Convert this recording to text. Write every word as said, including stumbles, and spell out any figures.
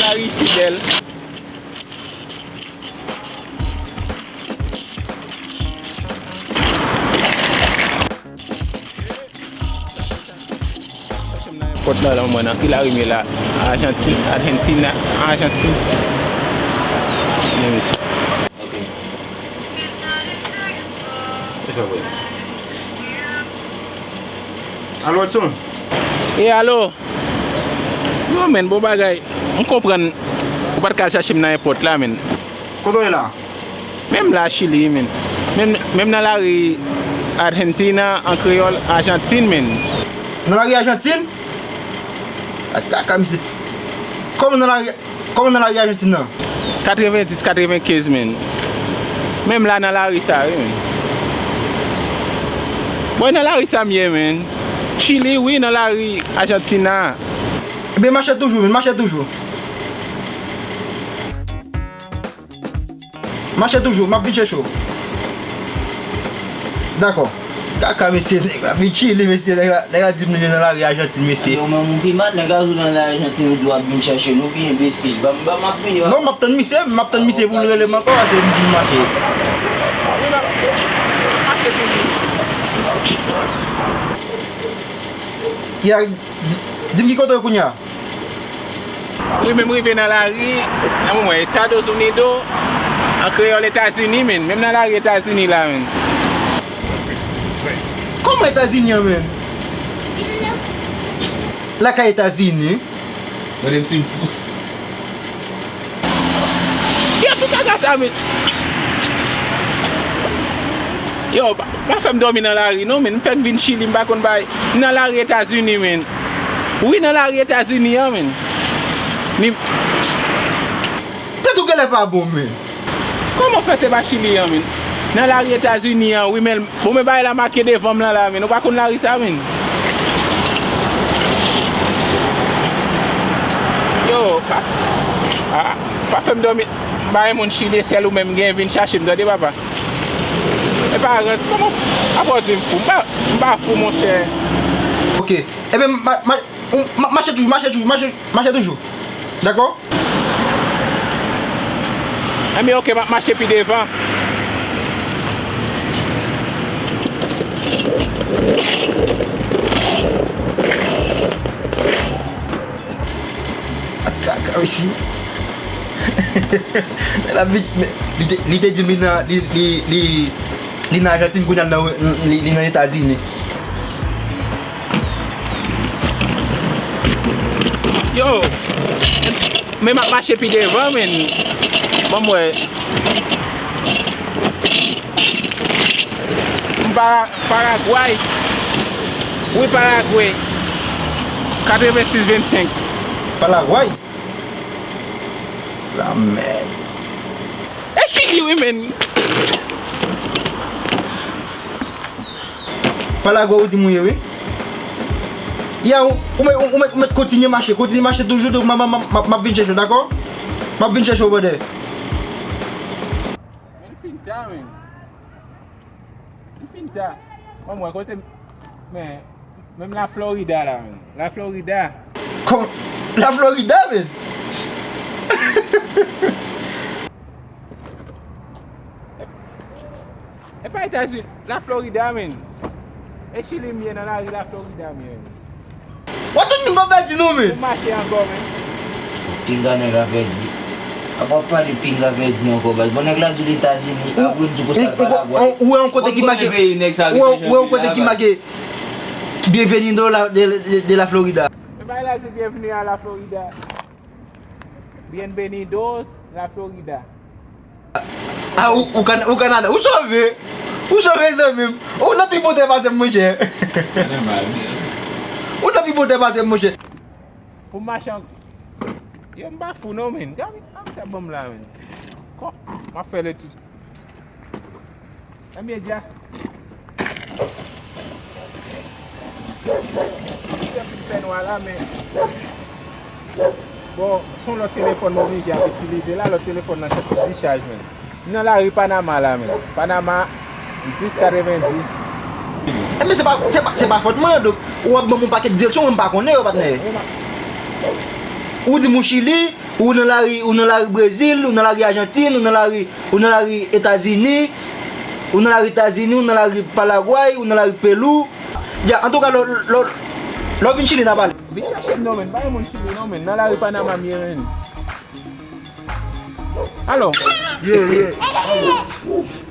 Lari isi bèl. Chache m nan nenpòt la, la, mwen nan ki lari m ye la. Ajantin, Argentina, Ajantin. Men mesye. Alo, Edson. E alo? Yo, men, bon bagay. M konprann ou pa t ka al chache m nan èpòt la, men. Kote w ye la? Menm la Chili, men. Menm, menm nan lari Argentina, an kreyòl, Ajantin, men. Nan lari Ajantin? A kaka, misye. Kòman nan lari, kòman nan lari Ajantin nan? Katrevenndis, katrevenkenz, men. Menm la nan lari sa, wi, men. Bon, nan lari sa m ye, men. Chili, wi, nan lari Ajantina. Ebyen, mache toujou, men, mache toujou. Mache toujou, m ap vin chèche w. Dakò. Kaka, mesye, nèg la vin Chili, mesye, nèg la, nèg la di m li nan lari Ajantin, mesye. Yo, men moun ki mal, nèg la di w nan lari Ajantin, ou di w ap vin chèche l, ou byen enbesil. Ban m, ban m ap vini. Non, m ap tann misye, m ap tann misye pou l rele m ankò, se m di m mache. Wi, m ap mache toujou. Ya, di, di m ki kote w kounye a? Wi, men m rive nan lari, nan moman, Estados Unidos, an kreyòl Etazini, men, menm nan lari Etazini la, men. Kòman Etazini an, men? Lakay Etazini? Gade m si m fou. Yo, tout kaka sa, men. Yo, pa, pa fè m dòmi nan lari, non, men. M fèk vin Chili, m pa konn bay. M nan lari Etazini, men. Wi, nan lari Etazini an, men. Ni... Tèt ou genlè pa bon, men. Kòman fè se pa Chili an, men? Nan lari Etazini an, wi, men, bon, men bagay la make devan m lan la, men. Ou pa konn lari sa, men? Yo, pa, a, pa fè m dòmi. M pa yon moun Chili, sèl ou menm gen, vin chache m, tande, papa. E pa rans, kòman, apa w di m fou? M pa, m pa fou, monchè. Ok. Ebyen, ma, ma, ou, ma, mache toujou, mache toujou, mache, mache toujou. Dakò? Enben, ok, m ap mache pi devan. Kaka isi. L ap vin, li te, li te di m li nan, li, li, li, li nan Ajantin, kounye a l nan, li, li nan Etazini. Yo, men m ap mache pi devan, men. Ban m wè. M Para-, Paragway. Wi, Paragwe. Katrevensis vennsenk. Paragway? Lanmèd. E figi wi, men. Paragwe ou di m ou ye, wi. Ya, ou, ou mèt, ou mèt, ou mèt kontinye mache, kontinye mache toujou, tou, m, m, m, m, m ap vin chèche w, dakò? M ap vin chèche w, brother. Men fin ta, men. Li fin ta. Ban m wè kote m, men, menm la Florida la, men. La Florida. Kòman? La Florida, men? E pa Etazini, la Florida, men. E Chili m ye nan lari la Florida m ye, men. Wè tout moun pa pèdi non, men. Ou mache ankò, men. Pinga nèg la pèdi. Apa w pale pinga pèdi ankò, baz. Bon, nèg la di l Etazini, apre l di konsa l Paragway. Ou wè yon kote ki make, ou wè yon kote ki make Bienvenido la, de, de, de la Florida. Men bagay la di bienvenue à la Florida. Bienvenidos la Florida. Ah, ou, ou Kana-, ou Kanada. Ou sove. Ou sove, zanmi m. Ou nan pi bon tè pase m, monchè. Ou nan pi bon tè pase m, monchè. Pou m mache an... Yo, m pa fou non, men. Gade sa misye ap ban m la, men. Kò, m ap fè le tou. Ebyen, dja. Misye fin fè nwa la, men. Bon, se yon lòt telefòn m oblije ap itilize la, lòt telefòn nan santi dichaj, men. M nan lari Panama la, men. Panama dis katrevenndis. Men se pa, se pa, se pa fòt mwen, donk ou ap ban m yon pakèt direksyon mwen m pa konnen yo, patnè. Ou di m ou Chili, ou nan lari, ou nan lari Brezil, ou nan lari Ajantin, ou nan lari, ou nan lari Etazini, ou nan lari Etazini, ou nan lari Palagway, ou nan lari Pelou. Ya, antouka, lè, lè, lè w vin Chili, n a pale. Vin chache m non, men. Pa gen moun Chili non, men. Nan lari Panama m ye, men. Alo. Ye, ye.